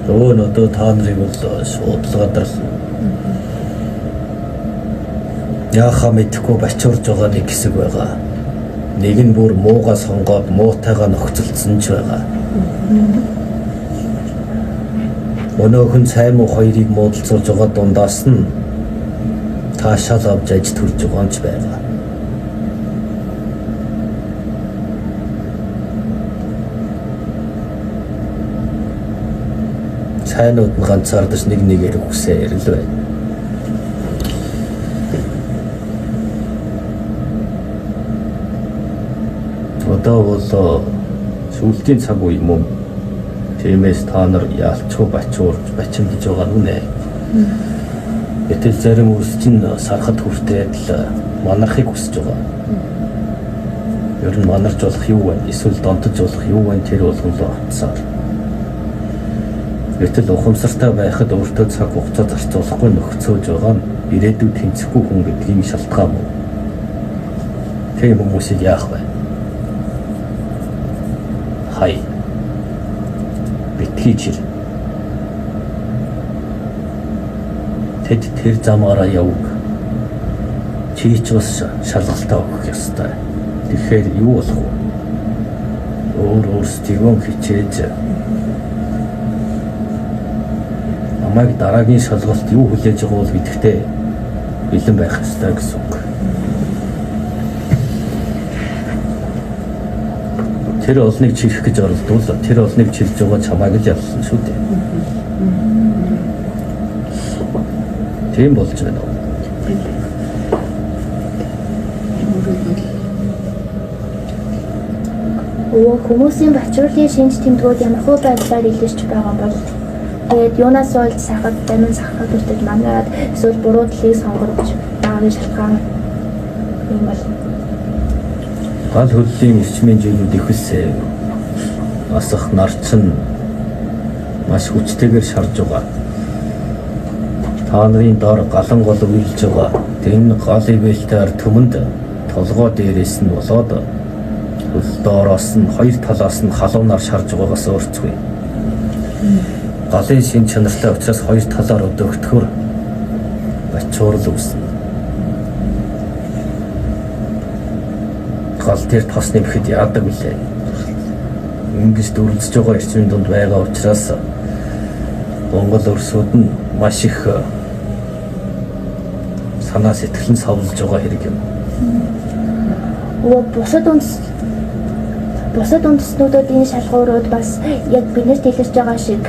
Өө одоо та нарыг бол шууд л гадарлана. Яахаа мэдэхгүй бачуурж байгаа нэг хэсэг байгаа. Нэг нь бүр муугаа сонгоод муутайгаа нөхцөлдсөн ч байгаа. Өнөөхөн сайн муу хоёрыг муудалцуулж байгаа дундаас нь таашаал авч аж төрж байгаа юм ч байгаа. Сайнууд нь ганцаардаж нэг нэгээр үхсээр л байна. Одоо бол сүүлдийн цаг үе юм уу? Тиймээс та нар ялчгүй бачуурж бачимдаж байгаа нь үнэ. Гэтэл зарим үс чинь сархад хүртээд л манархыг хүсэж байгаа. Ер нь манарч болох юу вэ? Эсвэл донтож болох юу вэ? Тэр болгон л утсаар. Гэтэл ухамсартай байхад өөртөө цаг хугацаа зарцуулахгүй нөхцөөж байгаа нь ирээдүйд тэнцэхгүй хүн гэдгийн шалтгаан мөн. Тийм хүмүүсийг яах вэ? Хай. Битгий чир. Тэд тэр замаараа явг. Чи ч бас шалгалтаа өгөх ёстой. Тэгэхээр юу болох вэ? Өөр өөрсдийгөө хичээж намайг дараагийн шалгалт юу хүлээж байгаа бол гэдэгтээ бэлэн байх ёстой гэсэн үг. Тэр олныг чирэх гэж оролдвол тэр олныг чирж байгаа чамайг л ялсан шүү дээ. Тийм болж байна уу? Өвөө, хүмүүсийн бачуурлын шинж тэмдгүүд ямархуу байдлаар илэрч байгаа бол тэгээд юунаас болж сахад дамин сахад хүртэл манараад эсвэл буруу талыг сонгож байгаагийн шалтгаан юм бол Гал хөллийн эрчмийн жилүүд ихэлсэн. Асах нарчин маш хүчтэйгээр шарж байгаа. Та нарын дор галан гол уйлж байгаа. Тэр энэ гал ивэлтэй ард түмэнд толгой дээрээс нь болоод хөл доороос нь хоёр талаас нь халуунаар шарж байгаагаас өөрцгүй. Галын шин чанартай учраас хоёр талаар өдөөгдөхөөр бачуурал үүснэ. Гал дээр тос нэмэхэд яадаг вүлээ? Ингэж дүрлэж байгаа эрчмийн дунд байгаа учраас Монгол өрсүүд нь маш их санаа сэтгэл нь савлж байгаа хэрэг юм. Өвөө, бусад үндэстнүүдэд энэ шалгуурууд бас яг биднэрт илэрч байгаа шиг